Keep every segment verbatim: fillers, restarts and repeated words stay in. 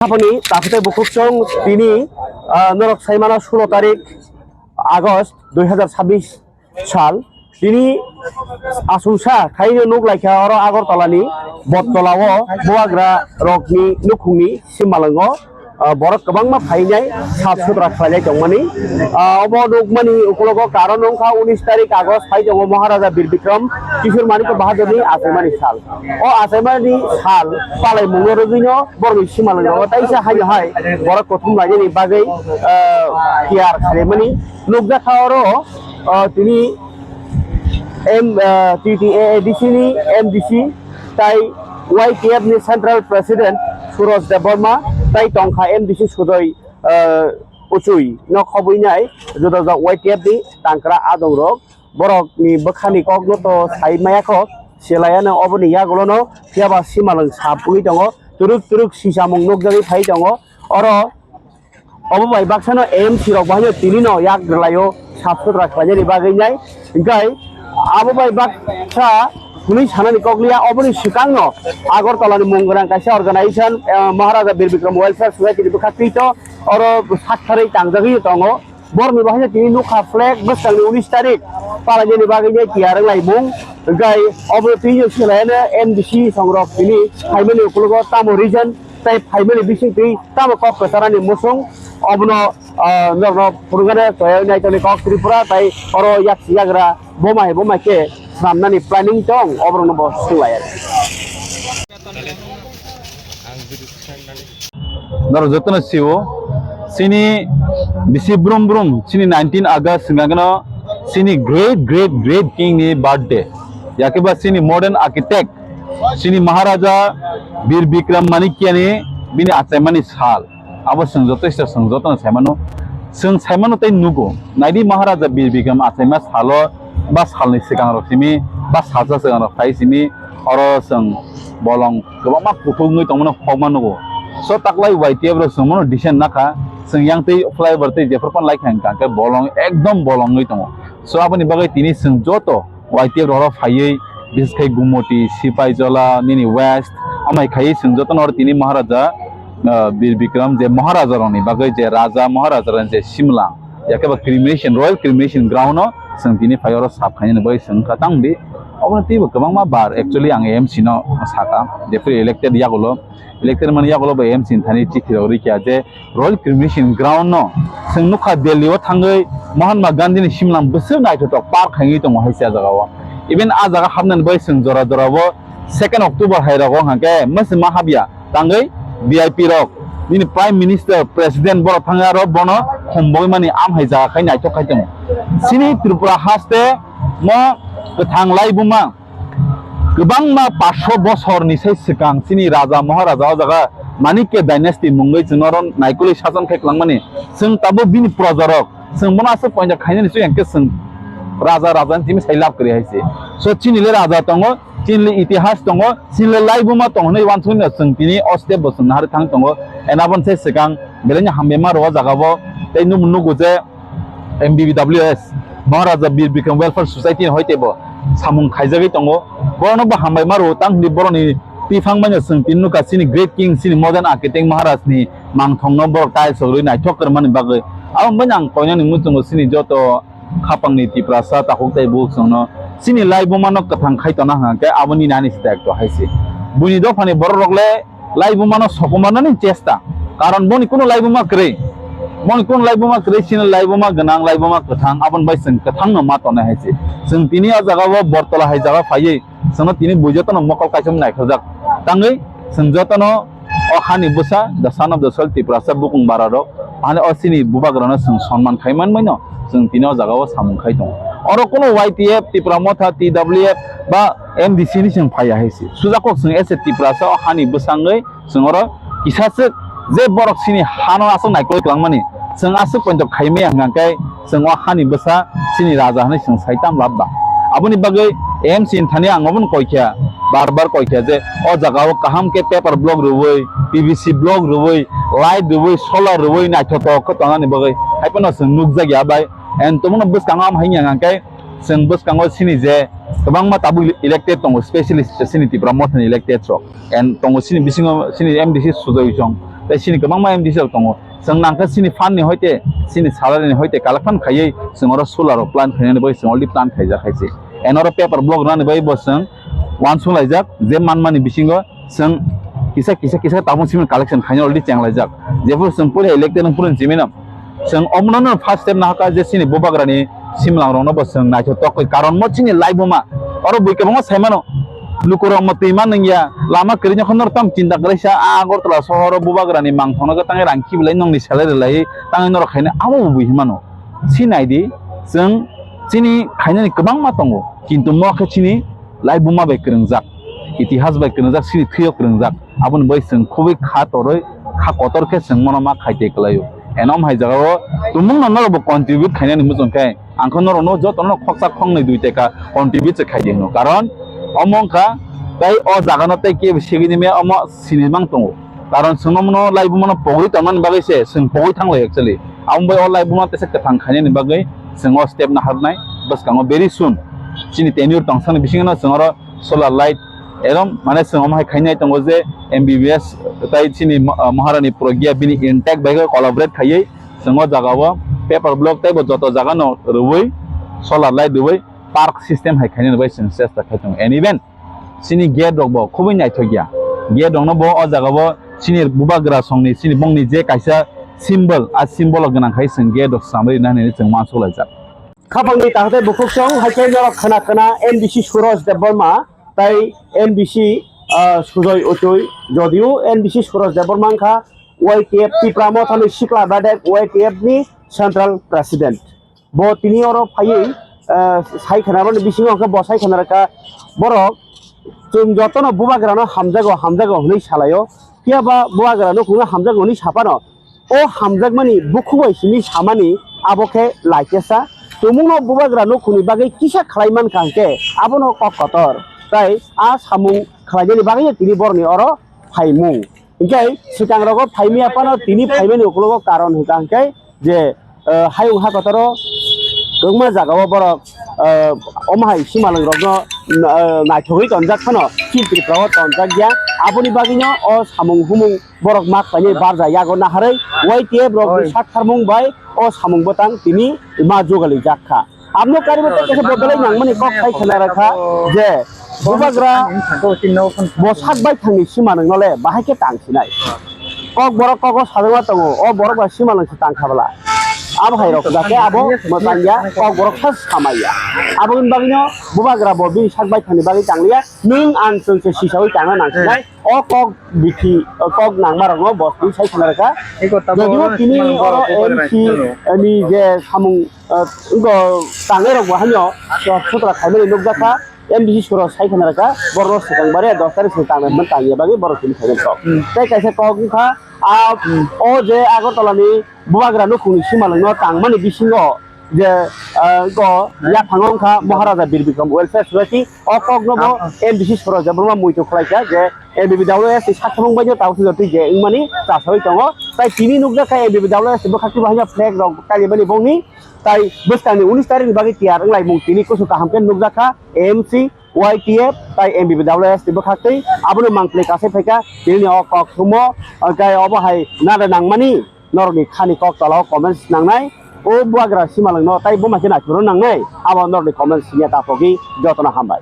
Haponi takhwtai bukhuk chwng tini, ah, norok saimano sulo tarik August dui hazar sabbish sal. Tini asungsa khaino nuk laikha oro Agartala ni Bottola o bubagra rokni nukhungni simalango, ah, borok kwbangma phainai sap sutra khlainai tongmani. Ah, obo nukmani ukologo karon wngkha unis tarik August phai tongo Maharaja Bir Bikram Kishore Manikya Bahadurni achaimani sal. O achaimani sal palaimungno rwgwino borokni simalango taisa haino hai borok kothom lainani bagwi, ah, tiyar khlaimani nukjakha oro, ah, tini M, ah, T T A A D C ni M D C tai Y T F ni Central President Suraj Debbarma tai tongkha M D C Sujoy, ah, Uchui no khobwi nai juda juda Y T F ni tangkra adong rok borok ni bwkha ni kok no to sai maya kho selai ano oboni yagulo no phiya ba simalwng sap wngwi tongo turuk turuk sichamung nukjagwi phai tongo oro. Obo bai baksa no M C rok bahai no tini no yak rwlai o sap sutra khlainani bagwi nai. Hinkhe abo bai baksa hwnwi sanani kok liya, oboni swkang no Agartala ni mung gwnang kaisa organization, eh, Maharaja Bir Bikram Welfare Society ni bwkha twi to oro sak tharwi tangjagwi tongo. Borokni bahai no tini nukha flag bwskang ni unis tarik palainani bagwi nai tiyar wnglaimung. Hinkhe obo twi no swlaiya no M D C song rok tini phaimani ukologo tamo reason tei phaimani bisingtwi tamo kok kwcharani muchung obono, ah, norokno phunuknani toya naitoni kok Tripura tai oro yak yagra boma hai boma khe swnamnani planning tong oborokno bo swlaiya. Norok jotono sio chini bisi brum brum chini nineteen August hwnkha kheno chini great great great king ni birthday yakhe ba chini modern architect chini Maharaja Bir Bikram Manikya ni bini achaimani sal. Abo chwng joto se chwng joto no sai mano. Chwng sai mano tei nugo. Naidi Maharaja Bir Bikram achaima salo ba salni swkang rok simi ba salsa swkang rok phai simi oro chwng bolong kwbangma kuthuk wngwi tongmano hokma nugo. So taklai Y T F rok chwng mano decent nakha. Chwng yang tei flyover tei jephru pan lai kha hwnkha hwnkhe bolong ekdom bolong wngwi tongo. So aboni bagwi tini chwng joto Y T F rok phaiwi, bises khe Gumoti, Sipaijola, nini West, amai khaiwi chwng jotono oro tini Maharaja, ah, Bir Bikram je Maharaja rokni bagwi je Raja Maharaja rokni je simlang, yakhe ba cremation, Royal Cremation Ground o chwng tini phai oro sap khainani bagwi chwng kha tang di. Obono teibo kwbangma bar actually ang M C no sakha, jephru elected yagulo, elected mani yagulo bo M C ni thani chithi rok rikha je Royal Cremation Ground no chwng nukha Delhi o thangwi Mahatma Gandhi ni simlang bwswk naithotok park khaingwi tongo hai se ah jaga o. Even ah jaga hapnani bai chwng jora jora o second October hai rogo hwnkhe mwswma habya tangwi V I P rok nini Prime Minister, President borok thangwi aro bono humbogwi mani am hai jaga khai naithok khai tongo. Chini Tripura haste mo kwthang laibuma kwbangma paanch sho bosorni sai swkang chini raja maharaja o jaga Manikya dynasty mungwi chwng oro naikolwi sason khai kwlangmani. Chwng tabuk bini projarok, chwng bono aswk pointer khainani chwng hwnkhe chwng raja raja ni timi sai lab kwrwi hai se. So chini le raja tongo, chini le itihas tongo, chini le laibuma tongo hinwi uansukmani chwng tini o step bo chwng naharwi thang tongo. And aboni sai swkang belai no hambai ma rwo o jaga o tei nugo je M B B W S, Maharaja Bir Bikram Welfare Society ni hoi teibo samung khaijagwi tongo. Borokno bo hambai ma rwo, tang hinwi borokni twiphang manya chwng tini nukha chini Great King, chini Modern Architect Maharaj ni mangthong no borok tiles rwi naithok kwrwmani bagwi. Abo wngmani ang koinani muchungo chini joto khapangni Tiprasa takhuk tei bukhuk chwngno chini laibuma no kwthang khai tona hwnkhe aboni nani se daitw hai se. Buini dophani borok rok le laibuma no sokomornani chesta. Karon boni kuno laibuma kwrwi. Boni kuno laibuma kwrwi, chini laibuma gwnang, laibuma kwthang, aboni bai chwng kwthang no ma tongnai hai se. Chwng tini o jaga o Bortola hai jaga phaiwi chwngno tini bui jotono mokol kaisa naithokjak. Tangwi chwng jotono o hani bwsa, the son of the soil, Tiprasa bukung bara rok, ani o chini bubagra no chwng sonman khai manmai no. Chwng tini o jaga o samung khai tongo. Oro kuno Y T F, Tipra Motha, T W F ba M D C ni chwng phaiya hai se. Sujakok chwng as a Tiprasa o hani bwsangwi chwng oro kisa swk je borok chini hano aswk naikolwi kwlangmani chwng aswk poito khaimaya hwnkha khe chwng o hani bwsa chini raja hwnwi chwng sai tam lab ba. Aboni bagwi M C ni thani ang obono koikha, bar bar koikha je o jaga o kaham khe paper block rwui, P V C block rwui, light rwui, solar rwui naithotok khe tongnani bagwi hai phano chwng nukjakya bai. And tongmano bwskango am hai wngya hwnkha khe chwng bwskango chini je kwbangma tabuk elected tongo, specially chini Tipra Mothani elected rok. And tongo chini bisingo chini M D C Sujoy Chong. Tei chini kwbangma M D C rok tongo. Chwng nangkha chini fund ni hoite, chini salary ni hoite collection khaiwi chwng oro solar rok plan khainani bai chwng already plan khaijak hai se. Eno oro paper block rwnani bai bo chwng uansuk laijak je manmani bisingo chwng kisa, kisa, kisa tabuk simi collection khaina already cheng laijak. Jephuru chwng puila elected wng phuru chimino chwng omono no first step nahakha je chini bubagrani simlang rokno bo chwng naithotok koi, karon mo chini laibuma oro bui kwbangma saimano. Lukurok mwtwi ma nungya, lama kwrwino khe norok tamo chinta kwlaisa, a Agartala sohoro bubagrani mangthokno khe tangwi rang khibilai nongni salai rwlai tangwi norok khaina abo bo bui hinmano. Si naidi, chwng chini khainani kwbangma tongo, kintu mo khe chini laibuma bai kwrwngjak, itihas bai kwrwngjak, chini thwio kwrwngjak, aboni bai chwng khubui kha torwi, kha kotor khe chwng mono ma khaite kwlaio. Enom hai jagao tumungno norokbo contribute khainani muchung khe, ang khe norokno jotono khoksa khoknwi dui teka contribute se khaidi hino, karon omo wngkha tei o jagano tei kebo segini me omo sinimang tongo, karon chwng omono laibumano pogwi tongmani bagwi se chwng pogwi thanglai actually, amo bai o laibuma tesa kwthang khainani bagwi chwng o step naharnai bwskango very soon chini tenure tongsani bisingno chwng oro solar light erom mane chwng omo hai khainai tongo je M B B S tai chini Maharani Pragya bini intact bai collaborate khaiwi chwng o jagao paper block tei bo joto jagano rwui solar light rwui park system hai khainani bai chwng chesta khai tongo. And even chini gate rok bo khubui naithok ya. Gate rok no bo o jagao chini bubagra songni chini bongni je kaisa symbol, a symbol o gwnang khai chwng gate rok samri nani chwng uansuk laijak. Khapangni takhtai bukhuk song hai khe norok khna khna M D C Suraj Debbarma tai M D C, ah, Sujoy Utui, jodio M D C Suraj Debbarma wngkha Y T F Tipra Mothani Sikla Bedek Y T F ni Central President. Bo tini oro phaiwi, ah, sai khna bani bisingo hwnkhe bo sai khna rwkha borok chwng jotono bubagrano hamjago, hamjago hwnwi salaio. Phiya ba bubagra nukhungno hamjago hwnwi saphano o hamjakmani bukhuk bai simi samani abo khe laikesa. Tumungno bubagra nukhungni bagwi kisa khlai mankha hwnkhe abono kok kotor tai a samung khlainani bagwi tini borokni oro phaimung. Hinkhe swkang rogo phaimiya phano tini phaimani ukologo karon hwnkha hwnkhe je, eh, hayung ha kotoro kwbangma jagao borok, eh, omo hai simalwng rokno, eh, naithogwi tonjak phano chini Tripura o tonjak ya. Aboni bagwino o samung humung borok ma khlainai barja yago naharwi Y T F rokni sak tharmung bai o samung bwtang tini ma jugalijak kha. Abno karwi tei kaisa bodolai nangmani kok sai khna rwkha je bubagra bo sak bai thangni simalwngno le bahai khe tang sinai. Kok borok kogo sajakma tongo, o borok bai simalwng se tang kha bwla. Abo hai rok jate abo mwchang ya, kok borok sa samai ya. Aboni bagwino bubagra bo bini sak bai thangni bagwi tang liya, nwng ang chwng se sisaui tangna nang sinai. O kok bithi, o kok nangma rokno bo twi sai khna rwkha. Jodio tini oro M C ni je samung, eh, wngkha tangnai rok bo haino sutra khaimani nukjakha. M D C Suraj sai khna rwkha, borokno swkang bare dos tarikh se tangnai hwnmani tangya bagwi borok tini khaimani kok. Hmm. Tei kaisa kok wngkha, a, hmm, o je Agartala ni bubagra nukhungni simalwngno tangmani bisingo je, ah, wngkha yaphango wngkha Maharaja Bir Bikram Welfare Society, o kokno bo M D C Suraj Debbarma muitu khlaikha je M B B W S ni sakhamung baino tabuk swijak twi je wngmani chasaui tongo. Tai tini nukjakha M B B W S ni bwkhak twi bo haino flag rok kalimani bongni. Tai bwskangni unis tarikni bagwi tiyar wnglaimung tini kusu kaham khe nukjakha M C, Y T F tai M B B W S ni bwkhaktwi abono mangpili kasai phaikha. Tinini o kok thumo, hwnkhe obo hai nada nangmani norokni khani kok tola o comments nangnai. O bubagra simalwngno tai buma khe naithokno nangnai, abo norokni comments siniya tapogwi jotono hambai.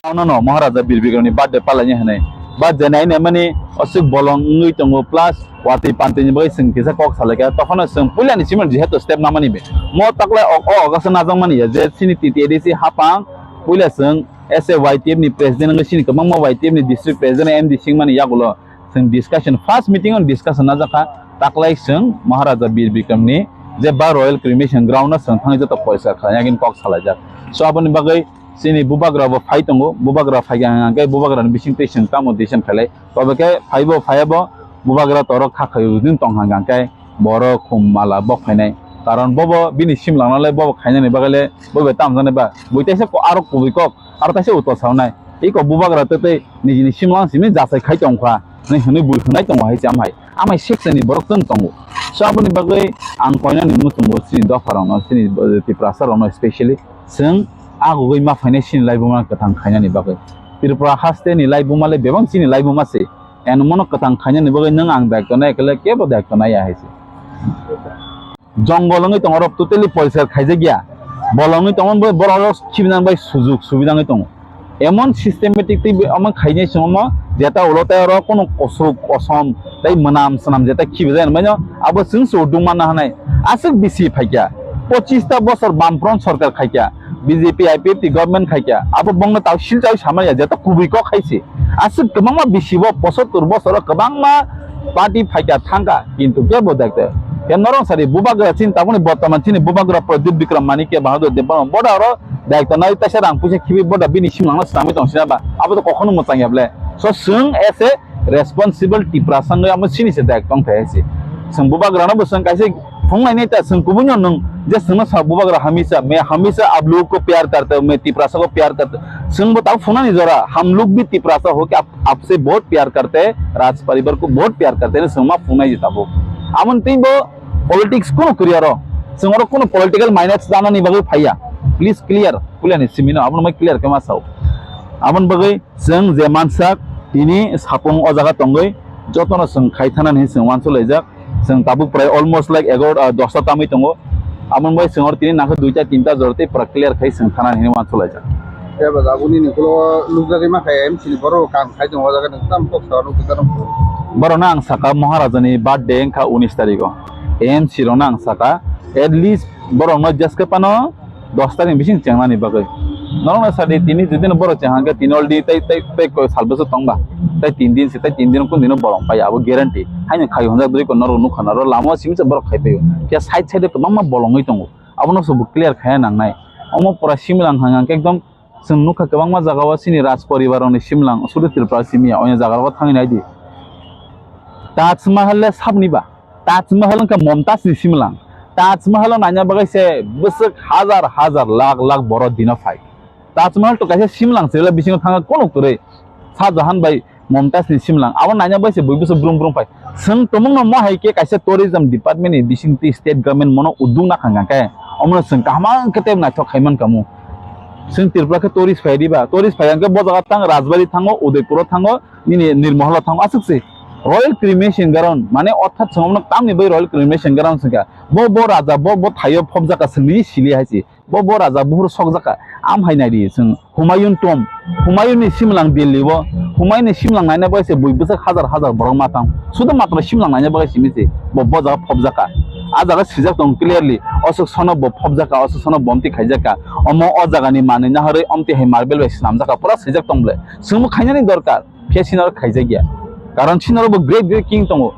Ano no Maharaja Bir Bikramni birthday palaini hwnwi birthday naina mani aswk bolong wngwi tongo, plus watwi pantwini bagwi chwng kisa kok salaikha. Tokhono chwng puilani simi jehetu step namani be. Mo taklai o, o August o najakmani ya je chini T T A D C hapang puila chwng S A Y T F ni president wngwi chini kwbangma Y T F ni district president M D C wngmani yagulo chwng discussion, first meeting o discussion najakha. Taklai chwng Maharaja Bir Bikramni je ba Royal Cremation Ground o chwng thangwi joto poriskar khlaina kok salaijak. So aboni bagwi chini bubagra bo phai tongo, bubagra phaikha hwnkhe bubagrani bisingtwi chwng tamo decision khailai. Tobe khe phaibo phaiya bo bubagra torok kha khaio din tong hwnkhe borok khum mala bok phainai. Karon bobo bini simlangno le bobo khainani bagwi le bobo tamjani ba bui taisa ko aro kubui kok aro taisa utol saunai. Iko bubagra tei tei nijini simlang simi jasai khai tongkha. Hwnwi hwnwi bui hwnai tongo hai se amhai. Amhai section ni borok chwng tongo. So aboni bagwi ang koinani muchungo chini dopha rokno, chini Tiprasa rokno specially chwng agugwi ma phainai chini laibuma kwthang khainani bagwi. Tripura haste ni laibuma le bebak chini laibuma se. Eno mono kwthang khainani bagwi nwng ang daikto nai khe kebo daikto nai ya hai se. Jongol wngwi tongo, oro totally porisar khaijak ya. Bolong wngwi tongo, bo-, borok rok khibinani bai sujuk subida wngwi tongo. Emon systematic tei omo khainai se omo jeta ulo tei oro kono kosuk kosom tei mwnam swnam jeta khibijak hinwi mano abo chwng se udung manna hanai. Aswk bisi phaikya, pochista bosor Bamfront sorkar khaikya, B J P I P F T government khaikya, abo bongno tao silchai samaya jeta kubui kok khaisi. Aswk kwbangma bisi bo posottur bosoro kwbangma party phaikya thangkha, kintu kebo dakte. Khe norong sari bubagra chini tabukni bortoman chini bubagra Pradyut Bikram Manikya Bahadur Debbarma boda oro daikto nai taisa rang puisa khibi boda bini simlangno swnamwi tong sina ba. Abo to kokhono mwchang ya ble. So chwng as a responsible Tiprasa wngwi amo chini se daikto wng thai se. Chwng bubagrano bo chwng kaisa phungnai neta chwng kubui no nwng je chwngno sa bubagra hamisa, "मैं हमेशा आप लोगों को प्यार करता हूँ, मैं तिपरासा को प्यार करता हूँ." Chwng bo tabo phungnani jora, "हम लोग भी तिपरासा होके आप, आपसे बहुत प्यार करते हैं, राज परिवार को बहुत प्यार करते हैं," chwng ma phungnai je tabuk. Amoni twi bo politics kuno kwrwi oro. Chwng oro kuno political minus janani bagwi phaiya. Please clear, puilani simino, abono mai clear khe ma sao. Aboni bagwi chwng je mansak tini sapung o jaga tongwi jotono chwng khai thanani hinwi chwng wansuk laijak. Chwng tabuk prai almost like egaro, ah, dosta tamwi tongo. Aboni bagwi chwng oro tini nangkhe duita tinta jora tei pura clear khai chwng thanani hinwi wansuk laijak. Eba jabuni ni ulo nukjagwi ma khe M C ni borok kam khai tongo o jaga ni tam kok sa nukjagwi. Borokno ang saka Maharajani birthday wngkha unis tarikh o. M C rokno ang saka at least borokno jeske pano dos tarikh ni bising chengnani bagwi. Norokno sadi tini jodi no borok cheng hangkhe tini already tei, tei, tei koi sal bwswk tongba. Tei tin din se, tei tin din kun dino borok pai abo guarantee. Haino khai honjak dui ko norok nukha norok lama o simi se borok khai paio. Khe side side o kwbangma bolongwi tongo. Abono se bo clear khaiya nangnai. Omo pura simlang hang hang khe ekdom chwng nukha kwbangma jaga o chini raj poribar rokni simlang sudu Tripura simi ya. Oino jaga rogo thangwi naidi. Taj Mahal le sabni ba? Taj Mahal wngkha Momtaj ni simlang. Taj Mahal o naina bagwi se bwswk hazar hazar lakh lakh borok dino phai. Taj Mahal to kaisa simlang se, bisingo thangkha kono kwrwi. Shah Jahan bai Momtaj ni simlang. Abo naina bagwi se bui bwswk brum brum phai. Chwng tumungno mo hai khe kaisa tourism department ni bising twi state government mono udung na khang khe. Omono chwng kaham khe tei naithok khai man kamu. Chwng Tripura khe tourist phai diba. Tourist phai khe bo jaga thang Rajbari thango, Udaipur o thango, nini Nirmahal o thango, aswk se. Royal Cremation Ground, mane orthat chwng omono tamni bai Royal Cremation Ground swngkha. Bo, bo raja, bo, bo thaio phobjakha chwngni sili hai se. Bo, bo raja buhur sokjakha. Am hai nai di chwng Humayun tomb. Humayun ni simlang Delhi o. Humayun ni simlang naina bai se bui bwswk hazar hazar borok ma tang. Sudu matro simlang naina bai simi se. Bo, bo jaga phobjakha. A jaga swijak tong clearly. Osok sono bo phobjakha, osok sono bomti khaijakha. Omo o jaga ni manwi naharwi omti hai marble bai swnamjakha. Pura swijak tong ble. Chwngbo khainani dorkar, phiya sinaro khaijakya. Karon sinaro bo great great king tongo.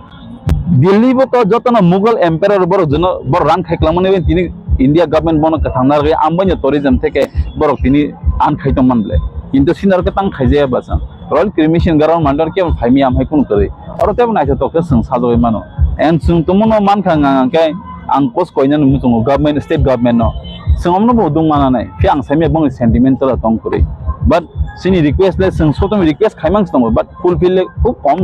Delhi bo to jotono Mughal emperor borok jono borok rang khai kwlangmani bai tini India government bono kwthang narwgwi ambaino tourism theke borok tini an khai tongman ble. Kintu sinaro khe tang khaijaya bwsang. Royal Cremation Ground mandar khe phaimi amhai kunu kwrwi. Oro tebo naithotok khe chwng sajagwi mano. And chwng tumuno mankha ngang khe ang post koinani muchungo government, state government no. Chwng omno bo dung mananai. Phiya ang saimya bongni sentiment tala tong kwrwi. But chini request le chwng sotomi request khaimang se tongo, but fulfill le khub kom